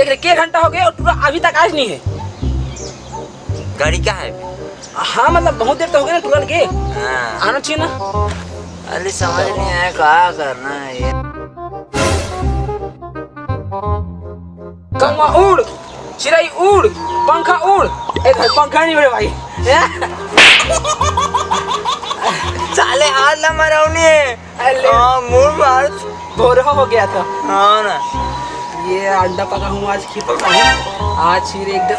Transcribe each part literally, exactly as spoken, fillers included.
के घंटा हो गए और टूरा अभी तक आज नहीं है। गाड़ी क्या है? हाँ, मतलब, बहुत देर तो हो गया ना टूरा के। हाँ। आना चाहिए ना। अरे, समझ नहीं आया, क्या करना है ये? कौवा उड़, चिड़ई उड़, पंखा उड़। ए, पंखा नहीं उड़े भाई। साले, आज ला मरौनी है। अरे। हाँ, मूड मार। भोरहा हो गया था। हाँ ना। ये अंडा पका हूँ आज खीर पका हूँ। आज फिर एकदम,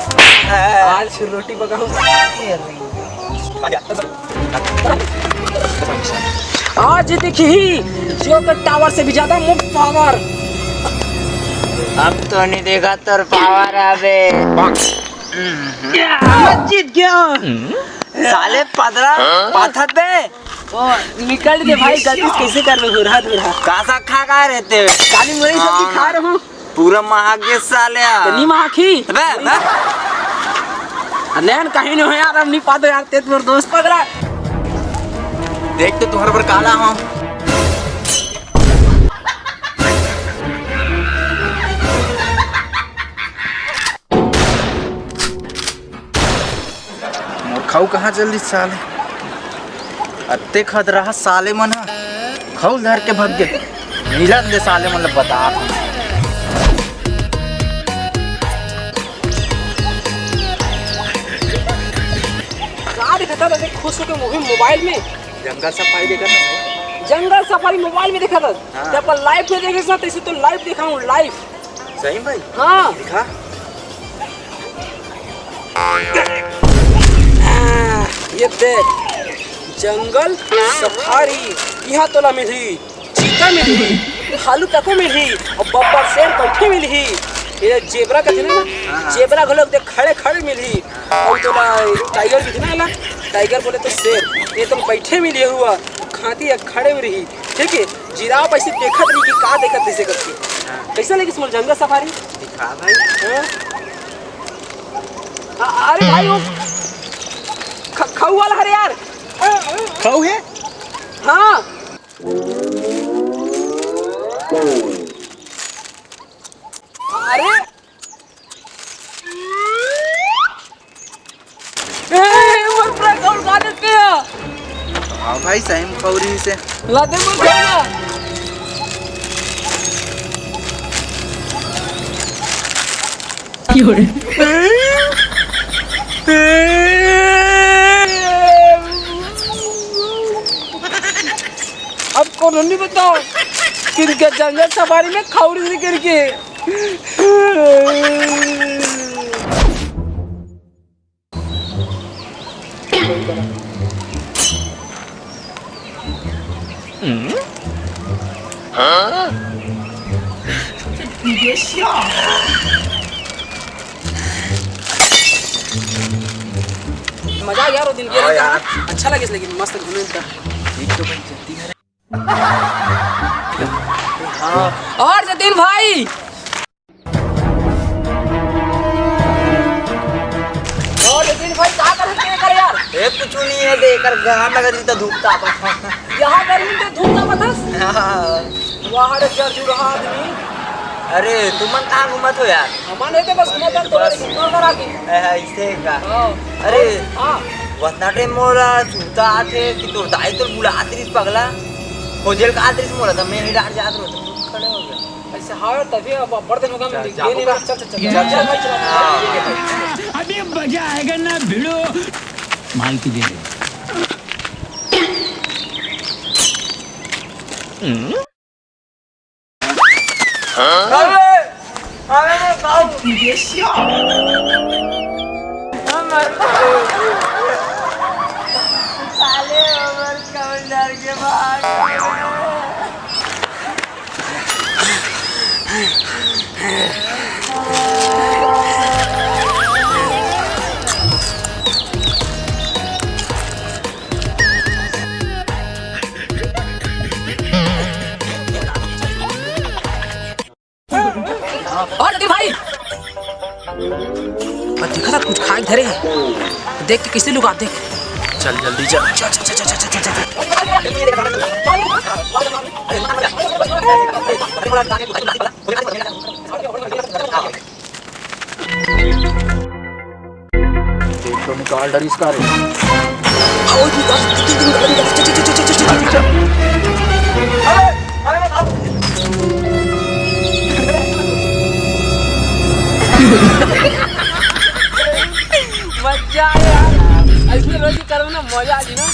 हाँ। आज फिर रोटी पका हूँ। आज देखी जो के टावर से भी ज्यादा मोर पावर। अब तो नहीं देखा तोर पावर अबे। मैं जीत गया। साले पदरा, हाँ? पाथत बे। ओ, निकल के भाई, गलती से कैसे कर लो, धुरा, धुरा। कासा खा का रहते हो? काली मुरई सब्जी हाँ। खा रहा हूँ। पूरा महक गया साले। तो नी महक ही। अबे, अबे। अरे कहीं नहीं हो यार, अब नहीं पातो यार, ते तोर दोस्त पकड़ा। देख तो तुम्हारे पर काला हूँ। मोर खऊ कहाँ चल दिस साले? अत्ते खतरा ह साले मन ह। खऊ ल धर के भग गे। मिलन दे साले मन ल बता। का देखत हस अभी खुश होके मूवी मोबाइल में? जंगल सफारी देखत हस भाई। जंगल सफारी मोबाइल में देखत हस? हाँ। ते अपन लाइफ में देखे स, तैसे तो लाइफ देखाऊं, लाइफ। सही भाई? हाँ। दिखा। आ, ये देख, जंगल सफारी, इहाँ तोला मिलही, चीता मिलही, भालू तको मिलही, अउ बब्बर शेर बैठे मिलही। ये जेबरा कथे ना, हाँ, हाँ। जेबरा घलो देख खड़े खड़े मिलही, अउ तोला टाइगर दिखना है ना, टाइगर बोले तो शेर, ये तो बैठे मिलही हुआ, खाती है खड़े में रही, ठीक है। जिराफ ऐसे देखत रही कि का देखत तैसे करके। हाँ। कैसा लगिस मोर जंगल सफारी? दिखा भाई। हाँ? अ-, अरे भाई, वो ख-, खऊ वाला हरे यार। खऊ है? हाँ। अरे। ए, मोर पूरा खऊ ल खा देते हैं। हाँ भाई, सही में खऊ रहिसे। ला दे मोर खऊ ला। अब कोनो नहीं बताओ, किनके जंगल सफारी में खऊ रहिसे करके। मजा आ गया यार, वो दिन के हाँ यार। अच्छा लगे, लेकिन मस्त घूमे था। एक तो भाई जल्दी है। हाँ। और जतिन भाई। और जतिन भाई, का करत हे कर यार? ए, कुछ नहीं है, दे कर गरम लगत रही तो धूप तापत। यहाँ गर्मी में धूप तापत हस? हाँ। वाह रे, जर जुड़हा आदमी। अरे, तुमन कहाँ घूमत हो यार? हमन हे तो बस घूमत हन, तोरा बस। इग्नोर करा के। ए, ऐसे का? हाँ। अरे, हाँ। वतना टाइम मोला सुरता आथे कि तोर दाई तोर बुलात रहिस पगला। खोजेल का आत रहिस मोला, त मैं ही डार जात रहो, तो तू खड़े हो गया। ऐसे हाँ, तभी अब बड़ दिन होगा, चल, मैं जा, गेम नहीं होगा। चल, चल, चल, चल, चल, चल, भाई, चला। हाँ। अभी मजा आएगा ना भिड़ो, माल की दे दे। अरे, अरे, मैं खाऊं। साले, हमर कौन डर के भाग। और जतिन भाई, मैं देखा था कुछ खाए धरे हैं, देख के किसी लोग आते। चल जल्दी चल, चल, चल। चल, चल, चल, चल, चल। काल डरिस का रे। आओ जी, बस, चल, चल, चल, चल, चल, चल, चल, चल, चल। मजा आया यार, ऐसे रोज ही करो ना, मजा आ जी ना।